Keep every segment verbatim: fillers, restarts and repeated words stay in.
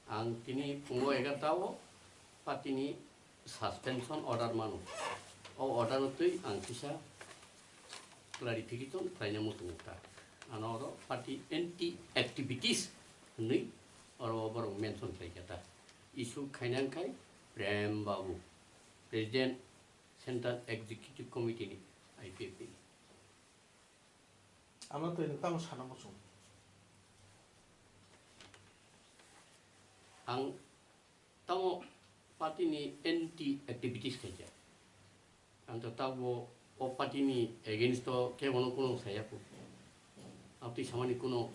Ang tini pungo egarta o party ni suspension order mano. O order no twi ang kisa clarification khlaina muchungo ta. Ano oro party anti activities hwnwi oro borok mention khlai kha ta. Issue khaina wngkhai Prem Babu, President Central Executive Committee ni I P F T ni. Ano twi nwng tamo sana muchung? Ang tamo party ni anti activities khaikha. Ang to tabo o party ni against o kebono kuno saya ku. Abtwi samani kuno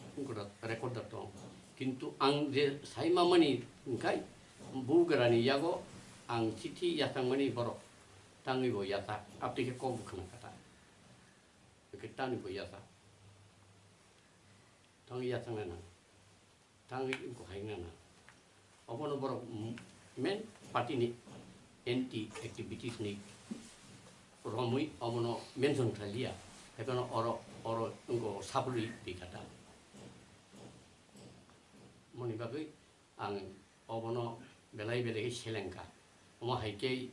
record da tong. Kintu ang je sai mamani wngkhai bugrani yago ang chithi yachangmani borok tangwi bo yachak. Abtwi khe kok bo khna kata. Hwnkhe tamni bo yachak. Tangwi yachakna nang. Tangwi wngkha hai nana. Obono borok m-, main party ni anti activities ni romwi obono mention khlailia. Haiphano oro, oro wngkha sapulwi twi kha ta. Moni bagwi ang obono belai belai khe seleng kha. Omo hai khe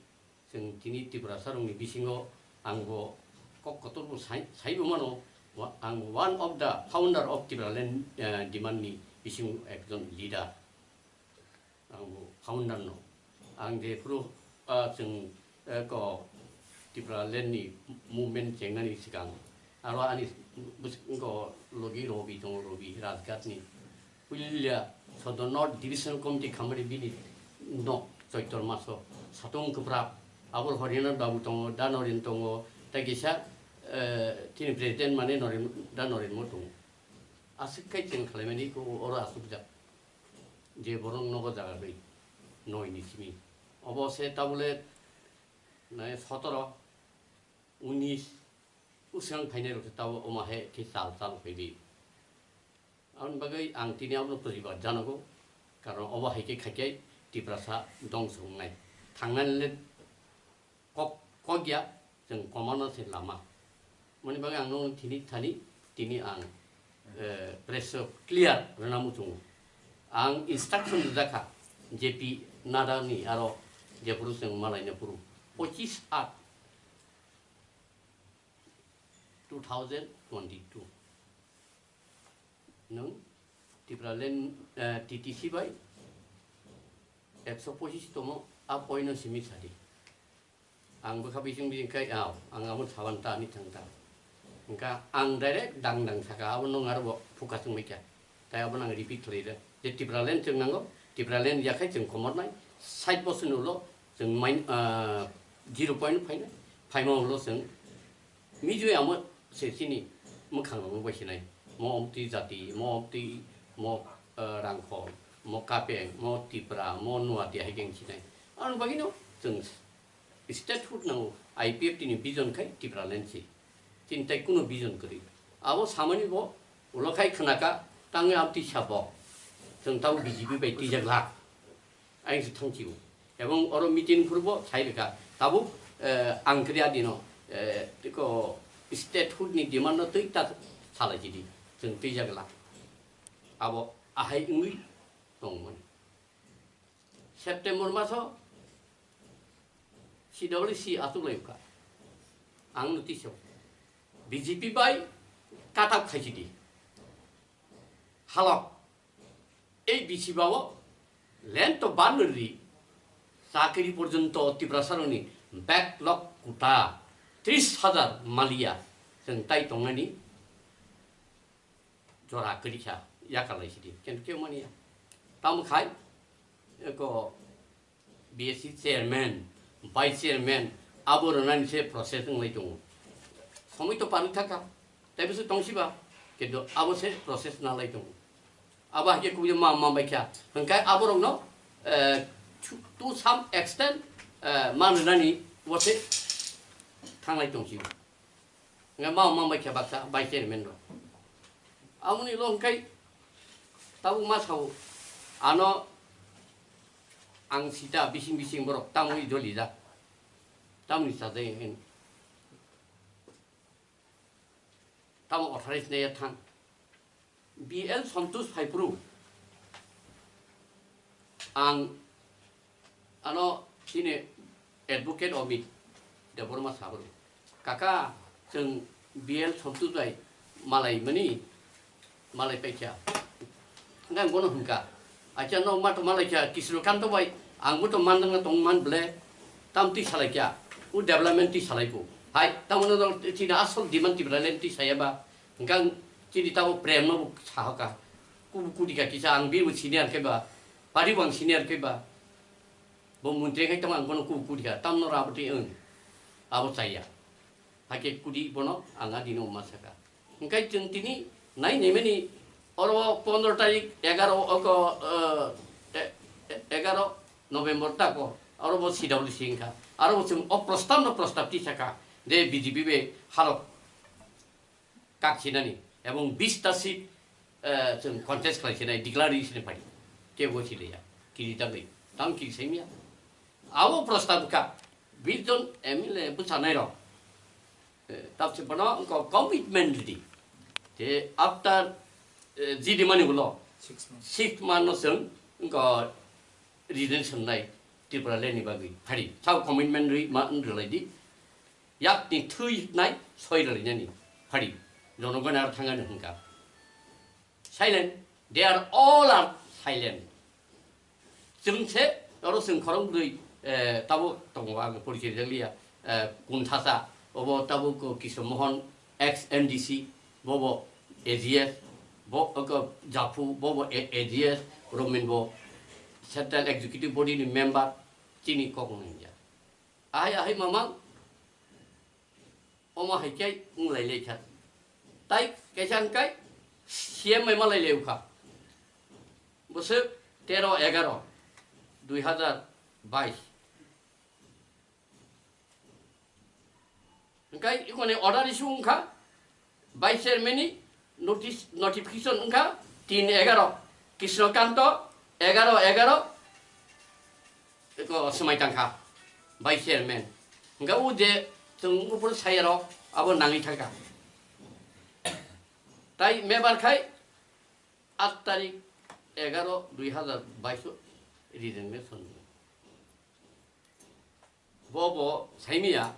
chwng tini Tiprasa rokni bisingo ang bo kok kotor bo sai, sai bo mano. Wa-, ang one of the founder of Tipraland, eh, demand ni bisingo ekjon leader. Ang bo founder no. Ang jephuru, ah, chwng, eh, ko Tipraland ni movement chengnani swkang aro ani bwskango logi Robi tongo, Robi Rajghat ni. Puila Sodor North Division Committee khamani bini nok Choitor Maso, Satung Kwprak, abo Horinar Babu tongo, Da Noren tongo, tei kisa, eh, chini President mane Noren, Da Noren mo tongo. Aswk khai chwng khlaimani ko oro aswkjak. Je borok nogo jaga bai noi ni simi. Obo se tabule nai sotoro, unis, usang phainai rok se tabo omo hai khe chal chal phai di. Aboni bagwi ang tini abono poribar janogo, karon obo hai khe khaikhe Tiprasa dongso wngnai. Thangnani le kok, kok ya, chwng komano se lama. Moni bagwi ang nono tini thani, tini ang, eh, press o clear rwna muchungo. Ang instruction rijak kha J P Nadda ni aro jephuru chwng malaina phuru pochis aat two thousand twenty-two. Nwng Tipraland, eh, T T C bai ekso pochis tomo a point no simi sadi. Ang bwkha bising bising khai, ah, ang abo saban ta, ani thang ta. Hwnkha ang direct dang dang saka, abo nwng aro bo focus wngwi kha. Tai abo nang repeat khlai rw. Je Tipraland chwng nango, Tipraland yakhai chwng komornai, sait bosor ni ulo chwng main, ah, zero point phainai, phaima ulo chwng mijui amo se chini mwkhang rok bai sinai. Mo omtwi jati, mo omtwi, mo, ah, rangkhol, mo kapeng, mo Tipra, mo nuati hai khe sinai. Ang bagino chwng statehood nango, I P F T ni vision khai Tipraland se. Chini tai kuno vision kwrwi. Abo samani bo ulo khai khwnaka, tangwi amtwi sabo. Chwng tabo B J P bai twijak lak. Ayang se thangchibo. Ebong oro meeting phuru bo sai rwkha. Tabuk, eh, ang kwrwi adino, eh, tiko statehood ni demand no twi ta salai chidi. Chwng twijak lak. Abo ahai wngwi tongmani. September maso C W C achuk lai kha. Ang notice o B J P bai cut up khai chidi. Halok. Ei bisi bao land to ban ri chakri porjonto Tiprasa rokni backlog quota tris hajar maliya chwng tai tongnani jora kwrwi kha, yakar lai sidi, kintu kebo mani ya. Tamo khai, eko B S C chairman, vice chairman, abo rwnani se process wng lai tongo. Somoi to parwi thaka, tei bwswk tong siba, kintu abo se process na lai tongo. Abo hai khe kubui ma, ma bai kha, hwnkhe abo rokno, eh, to, to some extent, eh, man rwnani bo se thang lai tong siba. Hwnkhe ma, ma bai kha baksa vice chairman rok. Aboni ulo hwnkhe tabuk ma sao, ano ang sita bising bising borok tamoni jolijak, tamoni sajai hwn, tamo authorized naiya thang. B L Santosh phaiphuru, Ang ano chini advocate Amit Debbarma sabu, kaka, chwng B L Sontu bai malai mani, malai paikha. Hwnkhe ang bono hwnkha, acha no ma to malai kha, Kisno Kanto bai, ang bo to mandang na tong man ble, tam twi salai kha, u development twi salai ko. Hai, tamo no chini asol demand Tipraland twi saya ba, hwnkhe ang chini tamo prem no bo sahoka. Ku, ku dikha kisa ang bini senior khe ba, pari bo ang senior khe ba, bo montri khai tamo ang bono ku, ku dikha, tam no rabo twi ang, abo chaya. Hakhe kudi bono ang adino ma saka. Hwnkhe chwng tini nai naimani oro pondro tarik egaro oko, eh, e-, e-, egaro November tako oro bo C W C wngkha. Aro bo chwng o prostab no prostab tisaka je B J P bai halok kak sinani ebong bis ta seat, eh, chwng contest khlai sinai declaration padi. Kebo silaiya. Kiri tangwi. Tang kiri saimya. Abo prostab ka. Bis jon M L A bwchanai rok. Eh, tabse bono wngkha commitment ridi. Te after, eh, jidi mani ulo six months. Six month no chwng wngkha resignation nai Tripura leni bagwi. Phari. Sao commitment ri ma wng rwlai di. Yakni thwi nai soi rwlai nani. Phari. Jonogoni aro thangani hwnkha. Silent. They are all are silent. Chwng se, oro chwng khorang bwrwi, eh, tabuk tongo, ang porichai rijak liya, eh, Kunthasa, obo tabuk Kishore Mohan, ex M D C, bobo A G S, bo, oko Japhu, bobo A-, A G S, Romin bo Central Executive Body ni member, chini kok nangya. Ahai, ahai, mamang, omo hai khe wng lai lai kha. Tai kaisa hwn kai C M bai malai lai kha. Bwswk tero egaro dui hazar bais. Hwnkhe ikoni order issue wngkha, vice chairman ni notice, notification wngkha tin egaro, Krishna Kanto egaro egaro, eko swmai tangkha vice chairman. Hwnkhe o je chwng buphuru sayarok abo nangwi thangkha. Tai mebar khai aat tarik egaro dui hazar bais o resignation. Bo bo saimaya,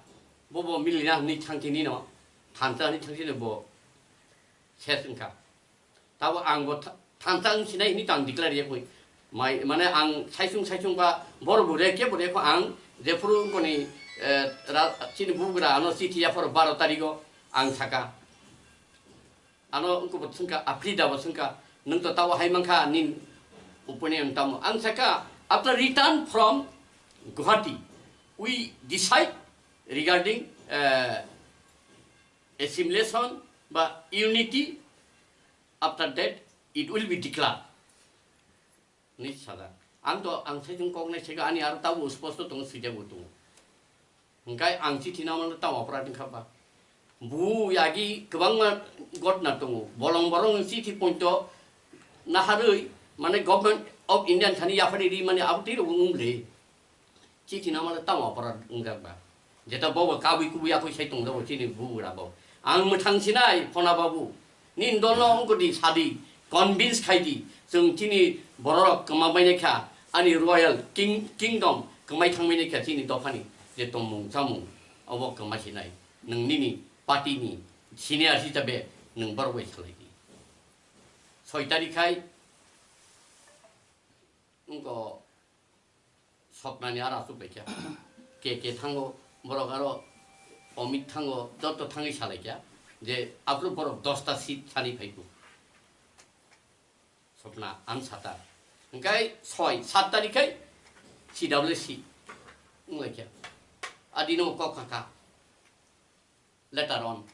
bo bo milina hwnwi thangtini no, thansa hwnwi thangtini bo ses wngkha. Tabo ang bo tha-, thansa wng sinai hwnwi tang declare yakwi. Mai, mane ang saisung saisung ba boro bo re, kebo re kho ang jephuru wngkoni, eh, ra-, chini bugra ano chithi yapharo baro tarigo ang saka. Ano wngkha bo swngkha, Afrida bo swngkha, "Nwng to tao hai mankha, nini opinion tamo?" Ang sakha, "After return from Guwahati, we decide regarding, eh, assimilation ba unity. After that, it will be declared." Ni sada. Ang to, ang saichung kok nai sego, ani aro tabo sposto tongo, swijak bo tongo. Hwnkhe ang chithi namano tamo aparat wngkha ba? Bu yagi kwbangma gotna tongo. Bolong borong chithi poito naharwi, mane Government of India thani yaphari ri mani abo twi rwgwi wng le. Chithi namano tamo aparat wngjak ba? Jeta bobo kabui kubui yakui sai tongjago chini bugra bo. Ang mwthang sinai Phona babu. Nini dolno wngkha di sadi, convince khai di, chwng chini bororok kwma bainai kha, ani royal king-, kingdom kwmai thang bainai kha chini dophani je tongmung chamung, obo kwma sinai. Nwng nini party ni senior hisabe nwng borok bai salai di. Soi tarikh khai wngkha Swapnani aro aswk bai kha. Ke ke thango, borok aro Amit thango, joto thangwi salai kha je aphuru borok dosta seat sani phai kho. Swapna ang sata. Hwnkhe soi, sat tarikh khai C W C wng lai kha. Adino kok kha kha. Later on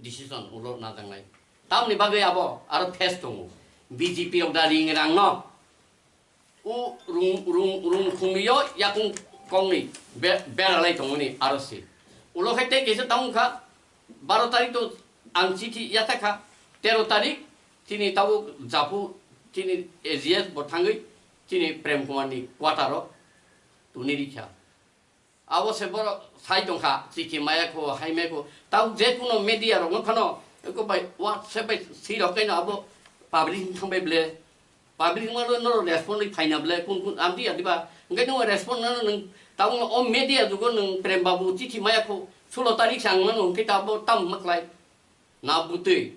decision ulo najaknai. Tamni bagwi abo aro phase tongo. B J P rok da ring rang no. U rung, rung, rung khumio yakung kongni be-, beralai tongoni aro se. Ulo khai tei kaisa tamo kha, baro tarik to ang chithi yathakha, tero tarik chini tabuk Japhu chini A G S bo thangwi chini Prem Kumar ni quarter o tuni rikha. Abo se borok sai tongkha, chithi maya kho, hai maya kho. Tao je kuno media rok no phano, eko bai WhatsApp bai si rok kaino abo publish thang bai ble, Public mano no respond ri phaina ble kun kun amdi adiba. Engke no respond no nung tau o media jugo nung Prem Babu chithi maya kho sulo tarik sang mano engke tabo tam maklai. Na butui.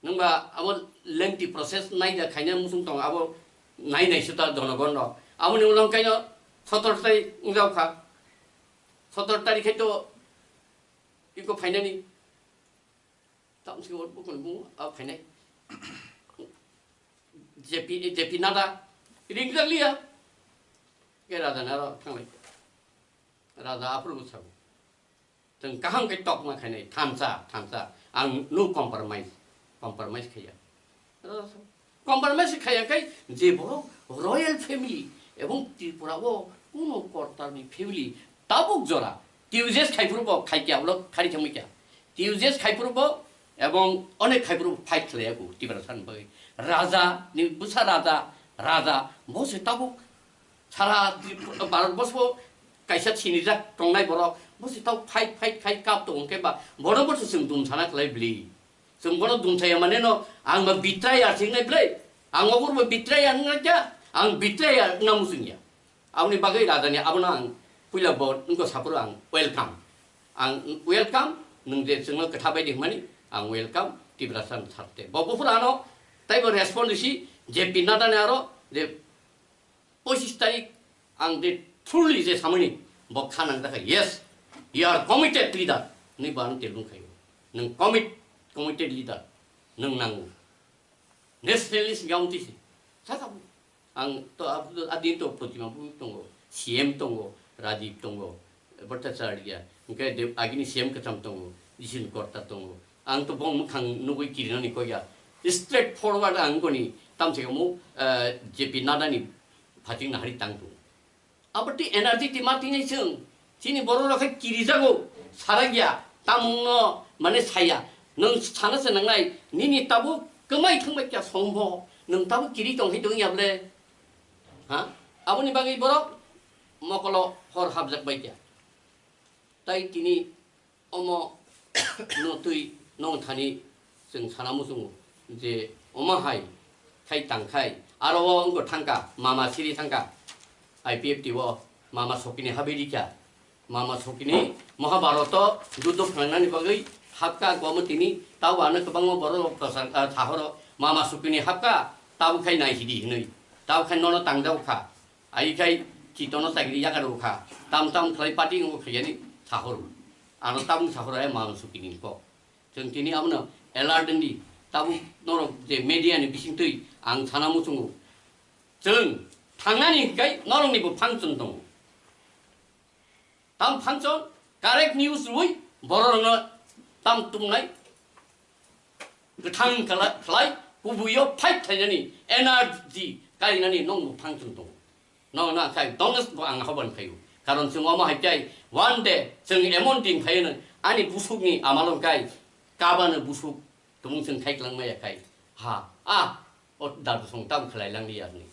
Nungba abo lengthy process nai da khaina musung tong abo nai nai suta jonogon rok. Abo ni ulang kaino sotor tai ungjau kha. Sotor tarik khai to iko phainani. Tam si wot bukun bu a phainai. J P, J P Nadda ring liya. Ke raja naro thanglai. Raja apru bu sabu. Tong kaham khe tokma khainai, thansa, thansa. Ang no compromise, compromise khaiya. Compromise khaiya khai je borok royal family ebong Tripura o kuno kortar ni family tabuk jora. T U J S khai phuru bo khai kya, ulo khari thangwi kya. T U J S khai phuru bo ebong onek khai phuru fight khlaiya ku Tiprasa ni bagwi. Raja ni bwsa raja, raja bo se tabuk Sara Tripura, Bharat borsho kaisa sinijak tongnai borok, bo se tau fight, fight, fight kap tongo khe ba, bono bo se chwng dum sana khlai bli. Chwng bono dum saya mane no, ang ba betrayer se wngnai bli. Ang obo bo betrayer wngna kya, ang betrayer wngna muchung ya. Aboni bagwi raja ni abono ang puila bo wngkha saphuru ang welcome. Ang welcome, nwng je chwngno kwtha bai di hwnmani, ang welcome, Tiprasa ni sakte. Bo buphuru ano, taibo respond risi, J P Nadda ni aro, je pochis tarik ang de truly je samani bo kha nang dakha, yes, you are committed leader, ni bo ano telung khayo. Nwng commit, committed leader nwng nango. Nationalist gaunti si. Saka ang to adin to Protima bu tongo, C M tongo, Rajiv tongo, Bhattacharya, hingke de agini C M kwcham tongo, Jisun Korta tongo. Ang to bong mwkhang nugui kirinani koya. Straight forward ang goni tamsika mu, eh, J P Nadda ni phating nahari tang tongo. Abo ti energy ti ma tinai chwng. Chini borok rok khe kirijago. Saragya. Tamung no mane saya. Nwng sana se nangnai. Nini tabuk kwmai thangbai kya songbo. Nwng tabuk kiri tong hai tong ya ble. Ha? Aboni bagwi borok mokolo hor hapjak bai kya. Tai tini omo no twi nong thani chwng sana muchungo je omo hai khai tang khai aro o wngkha thangka mama siri thangka I P F T o mama sokini habiri kya mama sokini Mahabharat o judo phangnani bagwi hapka gomo tini tabo ano kwbangma borok rok kwchang, ah, thahoro mama sokini hapka tabo khai nai hidi hinwi tabo khai nono tangdao kha. Ai khai chitono chagri yakarwi kha. Tam tam khlai party wngkha yani sahoro. Ano tabuk sahoro ai mano sukini kok. Chwng tini abono alert wngdi. Tabuk norok je media ni bisingtwi ang sana muchungo. Chwng thangnani hwnkhe norokni bo function tongo. Tam function correct news rwui bororokno tam tumnai. Kwthang kala-, khlai, kubuio fight khlainani energy kainani nongbo function tongo. Nong na khai donges bo ang hoban khaio. Karon chwng omo hai khe one day chwng emon din khaino ani busukni amalo kai kabano busuk tumung chwng khai kwlangma ya khai. Ha, ah, o dadu song tam khlai lang liya ni.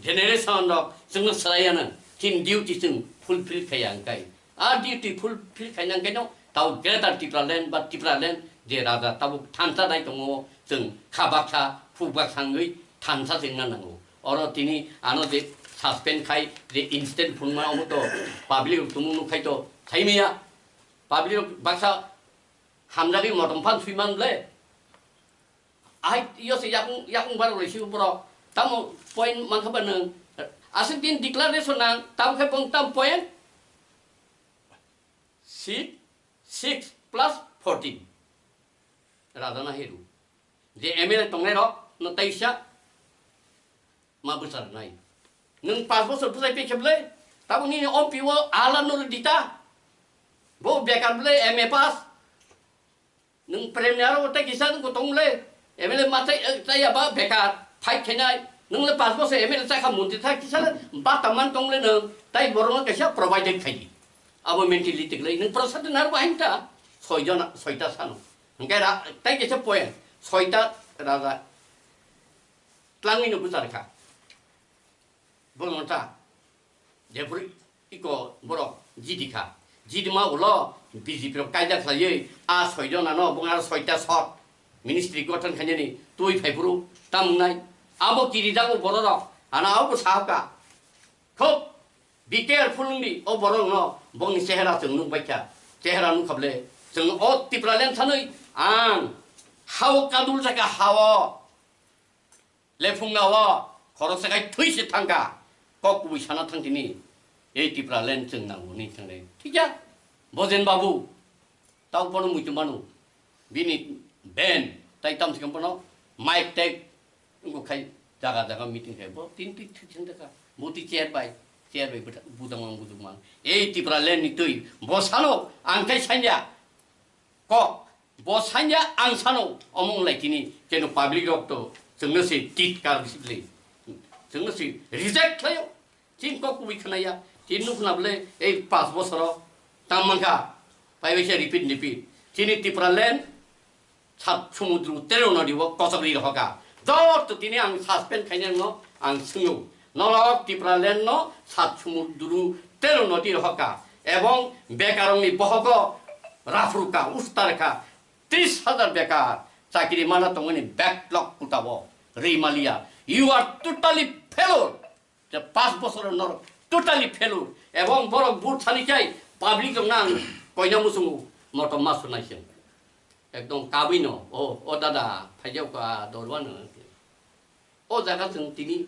Generation rok chwngno swlaiya nang, chini duty chwng fulfill khaiya hwnkhe. A duty fulfill khaina hwnkhe no tao Greater Tipraland ba Tipraland je raja tabuk thansa nai tongo, chwng kha baksa, phuk baksa wngwi thansa se wngna nango. Oro tini ano je suspend khai, je instant phunukma omo to public rok tumung nuk khai to sai maya. Public rok baksa hamjagwi motom phan sui man ble. Ai, yo se yakung, yakung bar roi si borok. Tamo point mankha ba nang. Aswk din declaration nang, tam khe bong tam point? Six, six plus fourteen. Raja na heru. Je M L A tongnai rok, no taisa ma bwsar nai. Nung pas bosor bwsai pe kheble, tamo nini ompi o ala nuru dita. Bo bekar ble M A pass. Nung prem ni aro tei kisa nung kotong le, M L A ma tei, eh, tei ya ba bekar, fight khainai. Nung le pas bosor M L A chakha mantri tha kisa le, ba tamman tong le nung, tai borok no kaisa provided khai di. Abo mentality le, nung prasad nar ba hinta, soi jona, soita sano. Hingke ra, tai kisa point, soita raja, tlangwi no buchar kha. Bono ta. Jephru iko borok jidi kha. Jidi ma ulo B J P rok kaida khlaiwi a soi jona no bung aro soita sot ministry gothon khainani twi phai phuru tamung nai. Abo kirijago bororok, ana abo sahaka. Khub be careful wngdi, o borokno bongni chehera chwng nukbaikha. Chehera nukkhable chwng o Tipraland sanwi ang hao kadul jaka hao. Lephunga o khoroksa khai thwi se thangkha, kok kubui sana thang tini. Ei Tipraland chwng nango ni thangre. Thikya, Bojen Babu, tau pono muitu manu. Bini ben, tai tam sikam pono, mic tag, wngkha khai jaga jaga meeting khai. Bo tin twi thwi thang jaka. Bo twi chair bai, chair bai bwtha-, budangmang budangmang. Ei Tipraland ni twi, bo sano, ang khai sanya. Kok, bo sanya ang sano, omong lai tini, keno public rok to, chwngno se titkar bisi bili. Chwngno se reject khlaio. Chini kok kubui khwnaya. Chini nukna bole, ei pas bosoro, tam mankha, pai bai se repeat, repeat. Chini Tipraland, sat sumudru tero nodi o kosok ri rohoka. Joto tini ang suspend khainai no ang swngo. Norok Tipraland no sat sumudru tero nodi rohoka. Ebong bekarongni bohogo raphruka, ustarkha. Tris hajar bekar chakiri mana tongoni backlog kutabo. Rimaliya. You are totally failure. Je pas bosor norok totally failure. Ebong borok vote sani chai public rok nang koina musungo motom masu naising. Ekdom kabui no. O, o dada, phaijak ka dorwa no. O jaga chwng tini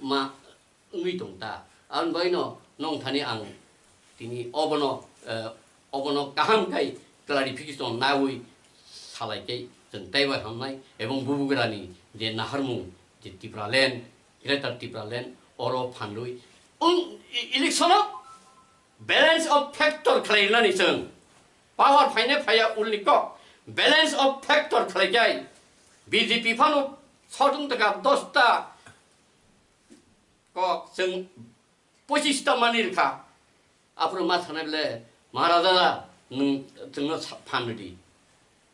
ma wngwi tong ta. Ang bai no nong thani ang tini obono, eh, obono kaham kai clarification nawi salai kai chwng taibo hamnai ebong bubugrani je naharmung je Tipraland, Greater Tipraland oro phanrwi. Ung, i-, election o balance of factor khlainani chwng. Power phaine phaiya ulni kok. Balance of factor khlaikai. B J P phano sodung taka dosta kok chwng pochista mani rikha. Aphuru ma sanai bole, Maharaja, nwng chwngno sa-, phan ridi.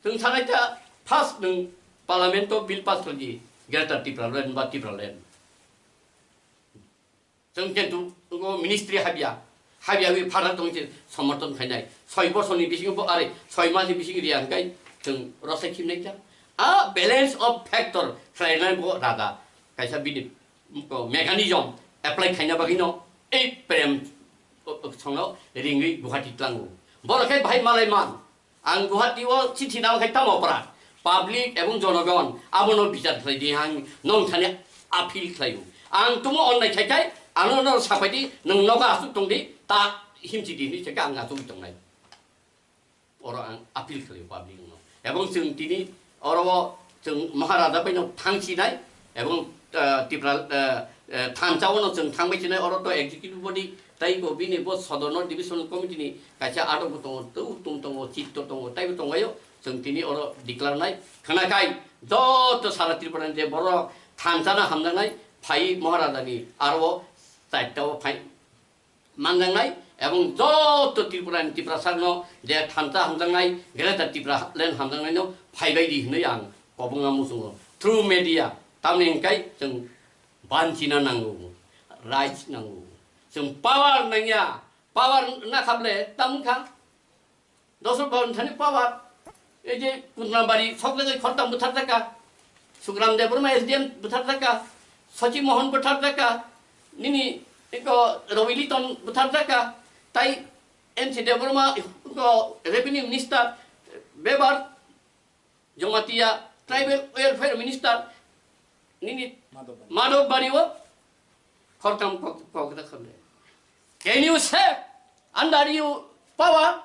Chwng sanai ta first nwng Parliament o bill pass khlai di, Greater Tipraland ba Tipraland. Chwng kintu ngo ministry habya, habya wi phara tong se somorthon khainai. Soi bosor ni bisingo bo are, soi mas ni bisingo riya hwnkhe chwng rosai khimnai ta. A balance of factor khlainai bo raja. Kaisa bini ko mechanism apply khaina bagwi no ei prem, o, o, songno ringwi Guwahati tlango. Borok khe bahai malai man. Ang Guwahati o chithi nang khai tamo pora. Public ebong jonogon abono bichar khlai di ang nong thani appeal khlaio. Ang tumo onnai khai khai ano no sapai di nwng nogo asuk tong di ta himchi di hinwi se ang asuk tongnai. Oro ang appeal khlaio public no. Ebong chwng tini oro o chwng Maharaja bai no thangsinai ebong, eh, Tipra, eh, eh, thansa o no chwng thangbai sinai oro to executive body tai bo bini bo Sodorno divisional committee ni kaisa adok bo tongo, tei utum tongo, chitto tongo, taibo tongbaio. Chwng tini oro declare nai khwnakai joto sara Tripura ni je borok thansa no hamjaknai phai Maharaja ni aro o chaita o phai manjaknai ebong joto Tripura ni Tiprasa no je thansa hamjaknai, Greater Tipraland hamjaknai no phaibai di hinwi ang kobongma muchungo through media. Tamni hwnkhe chwng banchina nango, rights nango, chwng power nangya, power nakha ble tamo kha. Dosok Bhaban thani power. Ei je Kundrabari sok jagoi khortam butharjaka. Sukram Debbarma S D M butharjaka. Sachi Mohan butharjaka. Nini eko Ravi Liton butharjaka. Tai M C Debbarma eko Revenue Minister, Bebar Jamatia Tribal Welfare Minister. Nini Madhobari. Madhobari o khortam kok, kok da khamle. Can you save under your power?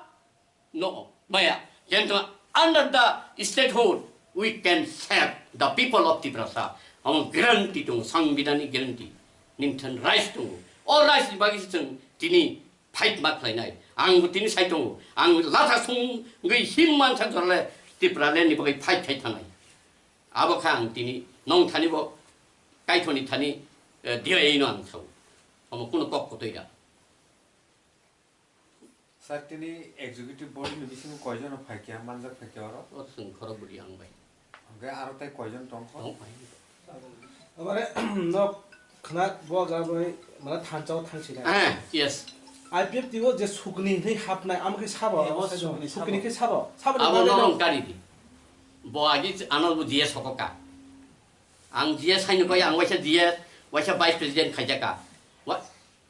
No, maya. Kintu under the statehood, we can save the people of Tiprasa. Omo guarantee tongo, sangbidhanik guarantee. Nini thani rights tongo. O rights ni bagwi se chwng tini fight ma khlainai. Ang bo tini sai tongo. Ang latha sungwi him mansa jorle Tipraland ni bagwi fight khai thanai. Abo kha ang tini nong thani bo kaithoni thani, eh, diya ino ang sao. Omo kuno kok kotoi da. Sir, tini executive body ni bisingo koijon phai kha, manjak phai kha oro? O chwng khorok bwrwi ang bai. Hwnkhe aro tai koijon tong kho? Tong phai. Amare, nok khna bo ga bai, mane thansa o thang sina. Eh, yes. I P F T o je sukni hwnwi hapnai, amo khe sabo, eh, o sukni sabo. Sukni khe sabo. Sabo ni abo bagwi norong no kari di. Bo agi ano bo diya soko ka. Ang G S haino koi, ang waisa G S, waisa Vice President khaijaka. Wa-,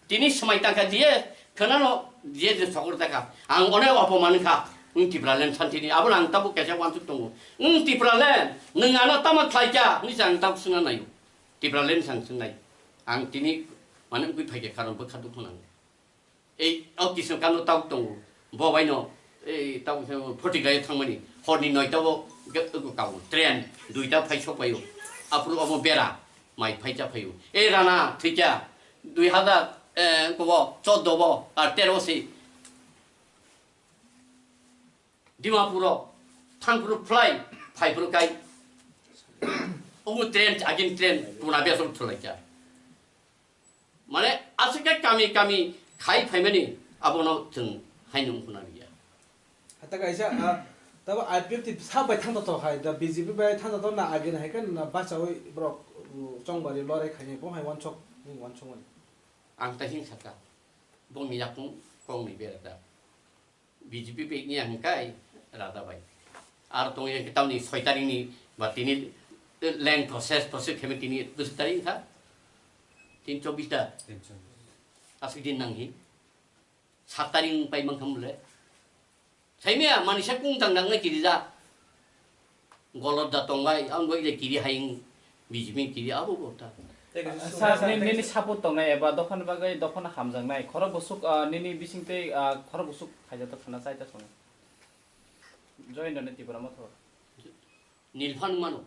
tini swmai tangkha G S, khwnano G S ni sokor taka. Ang onek opoman kha, wng Tipraland santini. Abono ang tabuk kaisa uansuk tongo. Wng Tipraland, nwng ano tamo khlaikha, hwnwi se ang tabuk swngna naio. Tipraland sang swngnai. Ang tini mane wngwi phaikha karon bwkha dukhu nango. Ei, o Kisno Kano tabuk tongo. Bo baino, ei, tabuk se photi gaya thangmani. Horni noita o ge-, ego kabo. Train, duita phai sok baio. Aphuru omo bera, mai phai cha phaio. Ei rana, thikya, dui hazar, eh, kobo, choddo bo, ar tero se. Dimapuro, thangphuru fly, phaiphuru kai. Omo train, agin train, tuna bia sok thulai cha. Mane, aswk khe kami kami khai phaimani abono chwng haino wngkhwna liya. Hata kaisa, ah, tabo I P F T ti sak bai thangto to hai, da B J P bai thangto to na agin hai khe na bachawi borok, mm, chongbari lorai khainai bo hai wansok, ni wansok mani. Ang ta hing saka, bongni yakung kongni bera da. B J P pek ni ang kai rada bai. Ar tong yang kita ni soi tarik ni ba tini leng proses, proses kemi tini dua tarik kha. Tin chobis da. Tin chobis. Asik din nang hi. Sat tarik pai mang kham le. Sai me mani sa kung tang nang na kiri da. Golot da tongbai, ang bai le kiri haing, B J P kiri abo bo ta. Tei kaisa sir, sir, sir, nini, nini support tongnai eba dophani bagwi dophano hamjaknai. Khorok bwswk, ah, nini bisingtwi, ah, khorok bwswk khaijak tongna chai ta song. Join done Tipra Motha. Nilphan mano.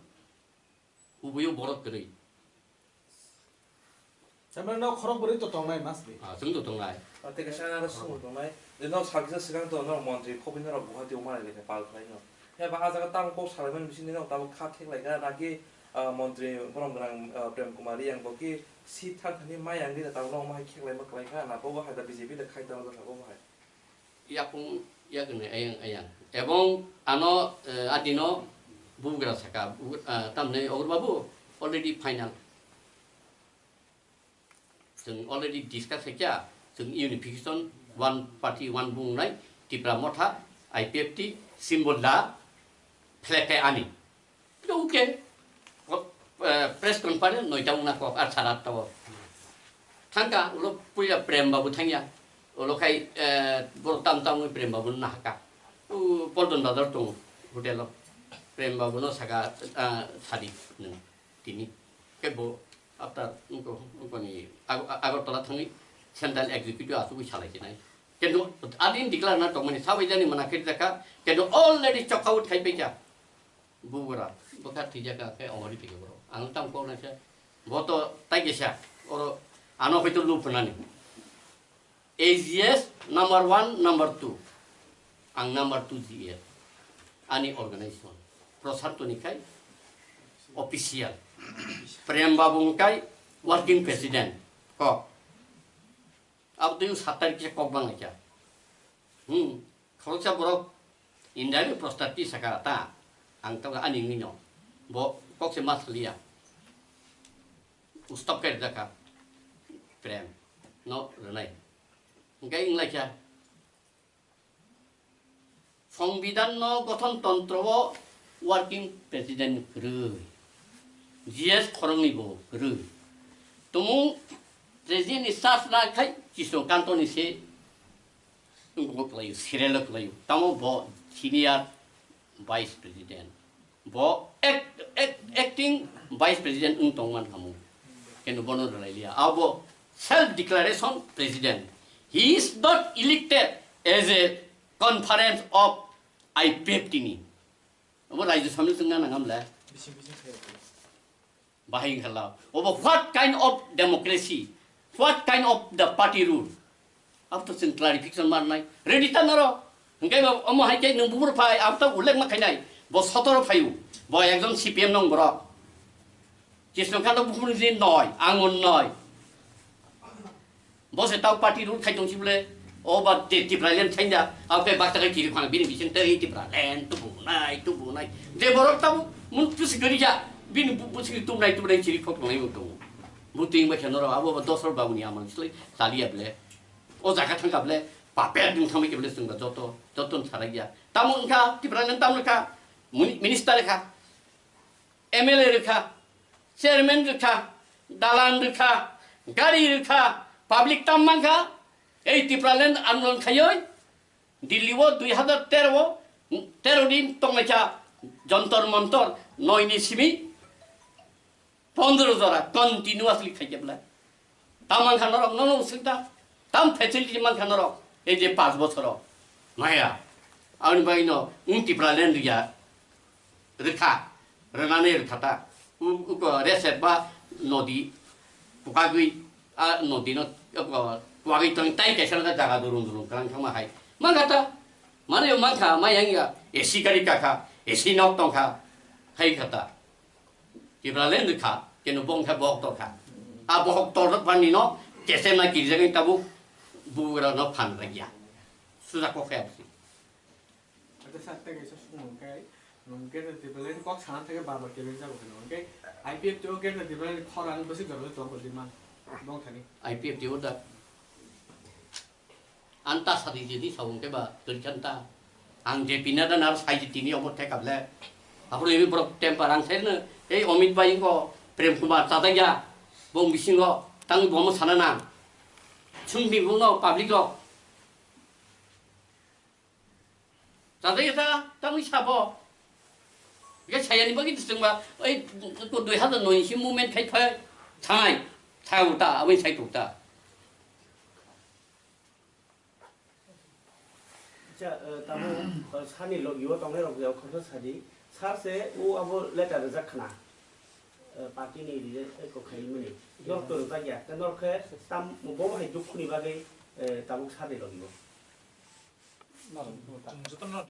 Ubuyo borok kwrwi. Tamani no khorok bwrwi to tongnai mas di. Ah, chwng to tongnai. Ah, tei kaisa aro sumung tongnai. De no sakisa swkang to no montri khobwi norok Guwahati o manai lekha pal khlai no. He ba ah jaga tamo kok salaimani bisingtwi no tamo kha theklai kha naki, ah, montri borom gwnang, ah, Prem Kumar Riyang bo ki seat thang thani mai ang di tamo no omo hai kheklai ma klai kha na bo bo hai da B J P le khai tamo jakha bo bo hai. Yakung yakni ayang ayang. Ebong ano, eh, adino bugra saka, bugra, ah, tamni Ogor Babu already final. Chwng already discuss khaikha, chwng unification, one party, one bungnai, Tipra Motha, I P F T, symbol da, flag khe ani. Oke. O, eh, press conference noita wngna kok, ar sara to. Thangka, ulo puila Prem Babu thangya. Ulo khai, eh, borok tam tam wngwi Prem Babu nahaka. U Paldon Bazar tongo, hotel o. Prem Babu no saka, ah, sadi nung tini. Khe bo after nungko, nungko ni Ag-, Agartala thangwi central executive asugwi salai sinai. Kintu adin declare na tongmani sabai jani mana khe jaka. Kintu already chok out khai paikha. Bubura, bwkha thwijak kha khe ongori thwigo borok. Ang tamo kok naisa, bo to tai kaisa, oro ano hoito lub hwnani. A G S number one, number two. Ang number two G S. Ani organization. Prashanto ni khai official. Prem Babu ni khai working president. Kok. Abo twi sat tarik kisa kok bang lai kha. Hmm. Khoroksa borok India ni prostat ti saka ta. Ang tamo ani wngwi no. Bo kok se ma saliya. Stop khe rijak kha. Prem. No rwnai. Hwnkhe wng lai kha. Songbidan no gothon tontro o working president kwrwi, G S khoroknwi bo kwrwi. Tumung president ni charge na khai Kisno Kanto ni se wngkok kwlaio, serial o kwlaio. Tamo bo senior vice president. Bo act-, act-, acting vice president wng tong man kha mo. Kenu bono rwlai liya. Abo self declaration president. He is not elected as a conference of I P F T ni. Abo Rajya Sabha ni wngna nangam le. Bising bising khe. Bahai wngkha la. Obo what kind of democracy? What kind of the party rule? Abo to chwng clarification manai. Ready ta noro. Hwnkhe bo omo hai khe nwng buphuru phai, abo to ullekh ma khainai. Bo sotoro phaio. Bo ekjon C P M nong borok. Kisno Khanto buphuru je noi, ang on noi. Bo se tau party rule khai tong si bole. O ba te Tipraland thainda. Abo khe baksa khe kiri phang bini bising tei Tipraland tubunai, tubunai. Je borok tamo mun pusi gari ja. Bini bu-, pusi tumnai, tumnai chiri khok tongnai bo tongo. Bo twi wngbai khe norok abo bo Dosrok Babuni amal slai chaliya bole. O jaga thangkha bole, papet wng thangbai khe bole chwngba joto, joto wng sarakya. Tamo wngkha, Tipraland tamo wngkha, muni-, minister wngkha, M L A wngkha, Chairman rwkha, dalan rwkha, gari rwkha, public tam mankha, ei Tipraland andolon khaioi, Delhi o dui hazar tero o, tero din tongnaikha Jantar Mantar noi ni simi pondro jora continuously khaikhe belai. Tam mankha norok nono usukda, tam facility mankha norok, ei je panch bochoro. Maya, aboni bagwi no wng Tipraland rwya. Rwkha, rwnani rwkha ta. U-, uko resep ba nodi, pukagwi, a nodi no, uko, kwagwi tong tai kaisa jaga durung durung kwrang thangma hai. Mankha ta, mane mankha, ma yang ya, A C gari kakha, A C nok tongkha, hai kha ta. Tipraland rwkha, keno bong kha bohok torkha. A bohok tor pani no, kesem na kirjagwi tabuk, bugra no phan ragya. Suja kok kaya bisi. Acha sir, tei kaisa sukung hwnkhe, nwng Greater Tipraland kok sana thangkhe bar bar kebeng jago hwnkhe, I P F T o Greater Tipraland khorang bwswk jorok tong kwrwi man, bong thani. I P F T o da. An ta sadi jedi sa hwnkhe ba, twi khan ta. Ang J P Nadda nar sai tini omo thekable. Aphuru imi borok temper ang sai no, ei Amit bai ko Prem Kumar chadai ya, bong bisingo tang bomo sana na. Chwng bini bongno public rok. Tadai ta, tamni sabo. Ge sayani bagi disengba, oi, ko dui hazar noi si movement khai phai, thai, thai uta, aboni sai tukta. Acha, eh, tamo, eh, sani logi o tongnai rok jao khoroksa sadi, sar se o abo letter rijak khna. Eh, party ni rije, eh, ko khai mani. Nor to rijak ya, ta nor khe tam, bo hai dukhu ni bagwi, eh, tabuk sadi logi o. Chwng jotono